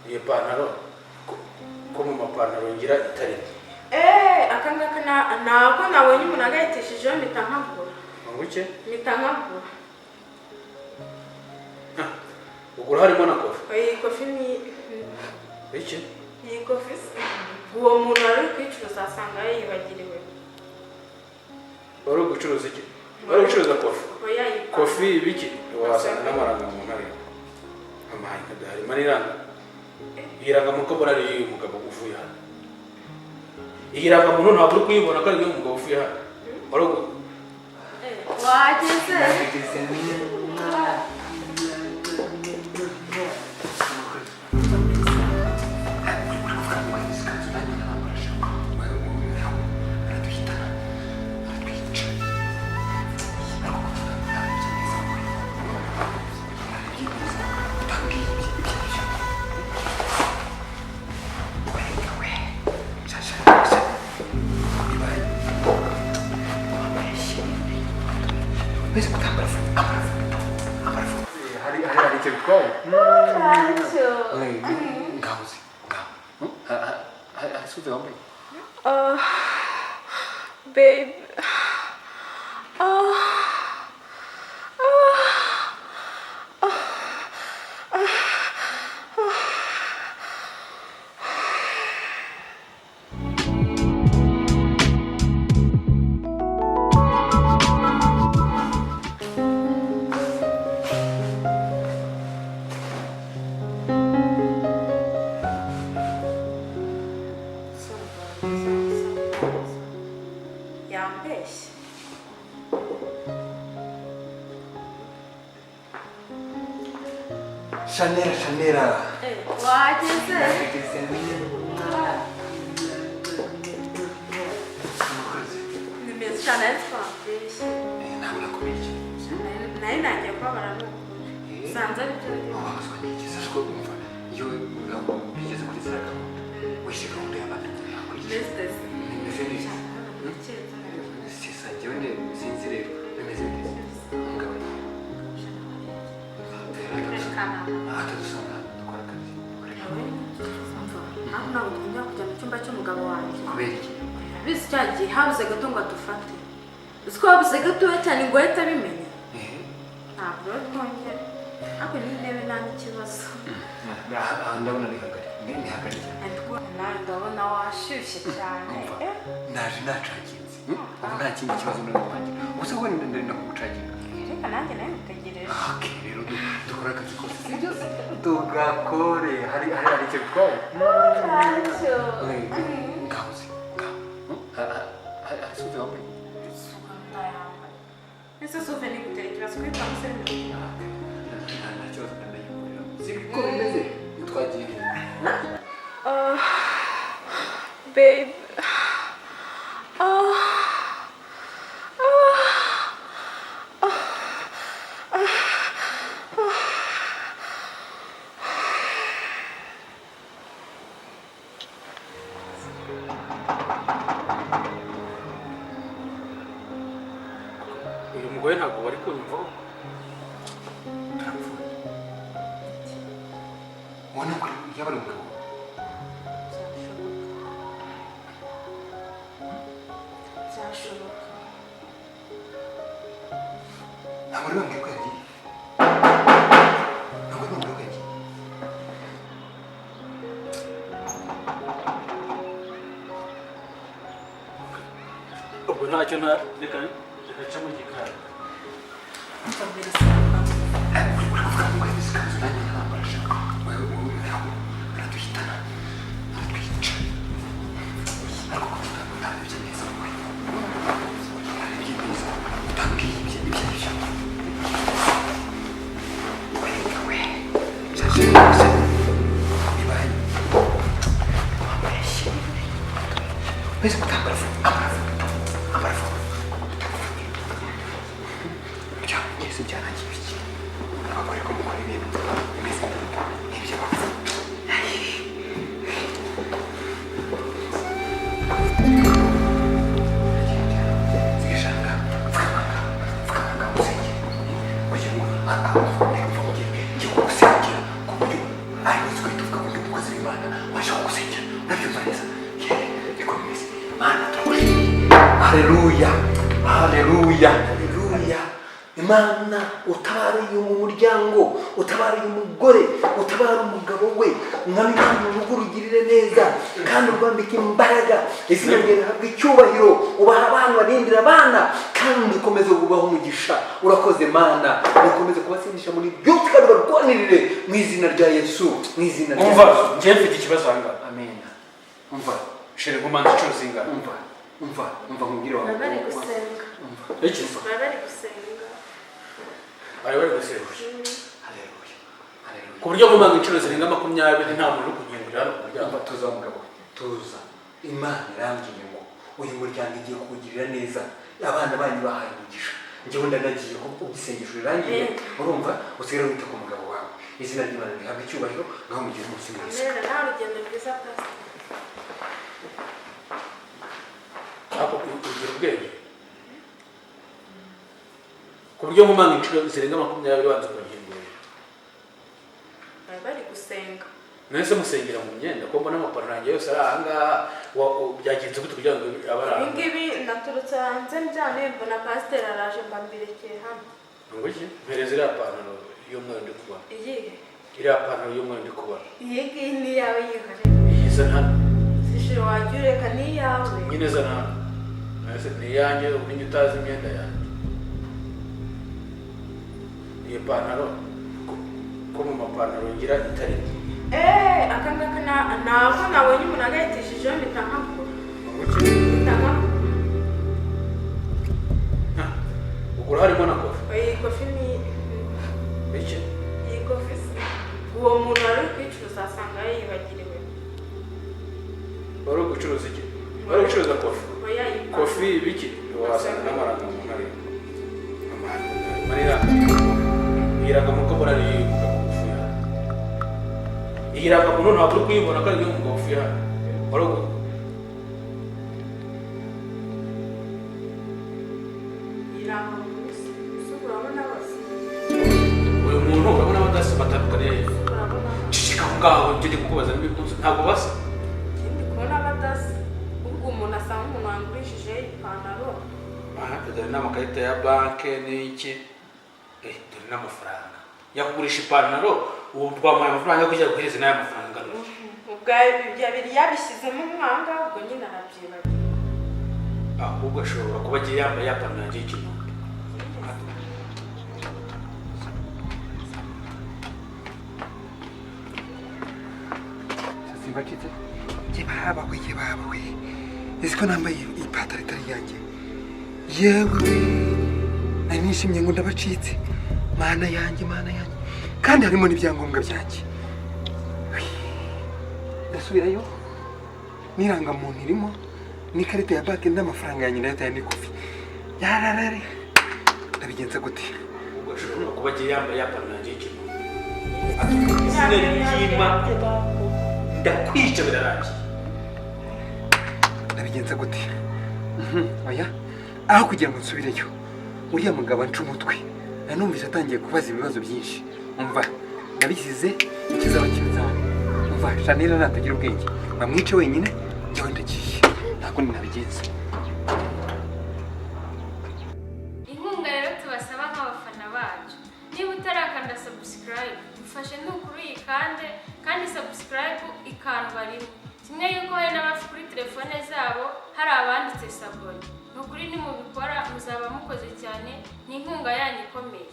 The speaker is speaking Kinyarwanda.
Iyo pantaro ko mu mapantaro ngira itari. Aka ngaka nako nabonye umuntu agahitishijeho mpita nkagura. Nguke? Mpita nkagura. Ugura harimo na kofi? Iyi kofi ni Iki? Iyi kofi uwo muntu wari uri kuyicuruza asanga yayibagiriwe. Wari uri gucuruza iki? Wari gucuruza kofi? Oya, iyi pantaro. Kofi ibiki? Wasanga n'amarangamuntu arimo. Amaye harimo n'iranga. Iyi rangamuntu ko mbona ari iy'uyu mugabo uvuye hano. Iyi rangamuntu ntabwo uri kuyibona ko ari iy'uyu mugabo uvuye hano. Wari Wageze. Hari icyo bitwaye? Ntacyo. Ngaho se, ngaho. Hari isuze wambaye? Babe. Yambeshye. Shanera, Shanera. Wageze. Ni meza cyane ariko twambeshye. Ntabwo nakubeshye. Nari nangiye kubabara ni ukuri. Sanze ari byo ndimo. Wababazwa n'iki? Sasha, umva, iyo bigeze kuri ziriya gahunda, wishe gahunda y'abana. Meze. Bimeze neza. Sisa, njyewe sinzi rero. Bimeze neza. Umugabo. Atadusanga dukora akazi. Ntabwo twongera kujya mu cyumba cy'umugabo wanjye. Kubera iki? Urabizi cya gihe habuze gato ngo adufate. Uzi ko habuze gatoya cyane ngo ahite abimenya. Ntabwo rero twongera. Ariko n'intebe nta n'ikibazo. Ndabona ni hagari. Ni hagari cyane. Ariko nawe ndabona washyushye cyane. Naje nacaginze. Ubu nta kindi kibazo nari kuhagira. Ubu se wowe ndarinda kugucaginga. Reka nanjye nawe ngutegereje. Okay, rero dukora akazi kose. Si byose tugakore. Hari icyo bitwaye? Ntacyo. Ngaho se, ngaho. Hari isuze wambaye? Ndayambaye. Ese suve ni gutera ikibazo kuri pamuseri? Nta kibazo, ndayikorera. Si ko bimeze? Twagiye. Babe. Uyu mugore ntabwo bari kunyumvaho. Turapfuye. Ubona ko yaba ari umugabo. Byashoboka. Ntabwo wari wambwiye ko yagiye. Ntabwo wari wambwiye ko yagiye. Ubwo ntacyo nta reka reka nce mu gikari. Uri kuvuga ngo yabize ikanzu nanjye ntambara ashaka. Wowe ntabwo araduhitana. Aratwica. Ariko ko utarebye neza wowe. Utarebye neza. Utambwiye ibyo ibyo ari byo. We. Sasa, bibaye. Wambeshye. Mbese kutambara vuba. Ambara vuba. Ambara vuba. Mwese byarangiye biki? Abagore ko mukora ibintu. Haleluya, haleluya, haleluya. Imana utabariye mu muryango, utabariye umugore, utabara umugabo we. Mwami Imana, urugo rugirire neza kandi urwambike imbaraga, izina ryawe rihabwe icyubahiro. Ubaha abana, barindira abana, kandi ukomeze kubaha umugisha. Urakoze Mana, ukomeze kubatsindisha muri byose kandi barwanirire mu izina rya Yesu, mu izina rya Umva, Yesu. Njye mfite ikibazo aha ngaha. Amen. Umva. Chérie, nkomanze inshuro zingana? Umva, umva, umva nkubwire wawe. Baba bari gusenga. Umva. Iki? Baba bari gusenga. Bari gusenga. Haleluya, haleluya. Ku buryo nkomanga inshuro zirenga 20 nta muntu uri kunkingurira hano ku muryango. Umva, tuza mugabo we, tuza. Imana irambwiye ngo uyu muryango igiye kuwugirira neza, abana banyu bahaye umugisha. Njyewe ndanagiye ko isengesho rirangiye. Urumva, usigare wita ku mugabo wawe. Izina ry'Imana rihabwa icyubahiro. Ngaho mugire umunsi mwiza. Amen. Nawe urugendo rwiza, pastor. Ariko ugira ubwenge ku buryo nkomanga inshuro zirenga 20 banza kunkingurira? Bari bari gusenga. Nahise musengera mu myenda, ko mbona amapantaro yanjye yose ari ahangaha? Byagenze gute kugira ngo abe ari Ibi ahangaha? ngibi naturutse hanze njyane, mbona pasiteri araje, mba mbirekeye hano. Ngo iki? Mpereza iriya pantaro y'umweru ndi kubona. Iyihe? Iriya pantaro y'umweru ndi kubona. Iyi ngiyi ni iyawe, yihorere. Iyi zana hano. Sishe, wajya ureka, ni iyawe. Nyine zana hano. Nahise ni iyanjye, ubu ninjye utazi imyenda yanjye. Iyi pantaro ko mu mapantaro ngira itari Eee, aka ngaka nako nabonye umuntu agahitishijeho mpita nkakura. Ngo iki? Mpita nkakura. Ugura harimo na kofi? Iyi kofi ni Iki? Iyi kofi se uwo muntu wari uri kuyicuruza asanga yayibagiriwe. Wari uri gucuruza iki? Wari uri gucuruza kofi? Oya, iyi pantaro. Kofi ibiki? Wasanga n'amarangamuntu arimo. Manira, iyi rangamuntu ko mbona ari iy'umugabo uvuye hano? Iyi rangamuntu ntabwo uri kuyibona ko ari iy'umugabo uvuye hano? Wari Iyi rangamuntu se urabona bose? Uyu muntu urabona badasa? Batandukaniye he? Urabona? Ceceka aho ngaho, ibyo ndi kukubaza n'ibikunze. Ntabwo basa. Ikindi kubona badasa, ubwo umuntu asa nk'umuntu wangurishije ipantaro. Aha dore n'amakarita ya banki n'iki. Dore n'amafaranga. Yakugurisha ipantaro, ubu twamuhaye amafaranga yo kujya guhereza n'aya mafaranga angana gutya. Ubwo ibyo abiri yabishyizemo umwanga, ubwo nyine arabyibagiwe. Ahubwo ashobora kuba agiye yambaye ya pantaro yanjye y'ikinombe. Simbacitse yebaba we, yebaba we, ese ko nambaye ipantaro itari iyanjye? Yewe we, nari nishimye ngo ndabacitse. Mana yanjye, Mana yanjye, kandi harimo n'ibyangombwa byanjye. Ndasubirayo n'irangamuntu irimo n'ikarita ya banki n'amafaranga yanjye ndayataye n'ikofi yararare. Ndabigenza gute? Ahubwo ashobora kuba agiye yambaye ya pantaro yanjye y'ikinombe. Izina ry'Imana, ndakwica, birarangiye. Ndabigenza gute? Oya, aho kugira ngo nsubireyo uriya mugabo anca umutwe, nanumvise atangiye kubaza ibibazo byinshi. Umva, ndabisize, ikizaba kibizaba. Umva, Shanira natagira ubwenge bamwice wenyine, njyewe ndagiye, ntabwo nabigenza. Inkunga rero tubasaba nk'abafana bacu, niba utarakanda subscribe, dufashe nukuri uyikande, kandi subscribe ikandwa rimwe. Kimwe yuko hari n'abafite kuri telefone zabo hari abanditse s'abonner. Ni ukuri nimubikora muzaba mukoze cyane, ni inkunga yanyu ikomeye.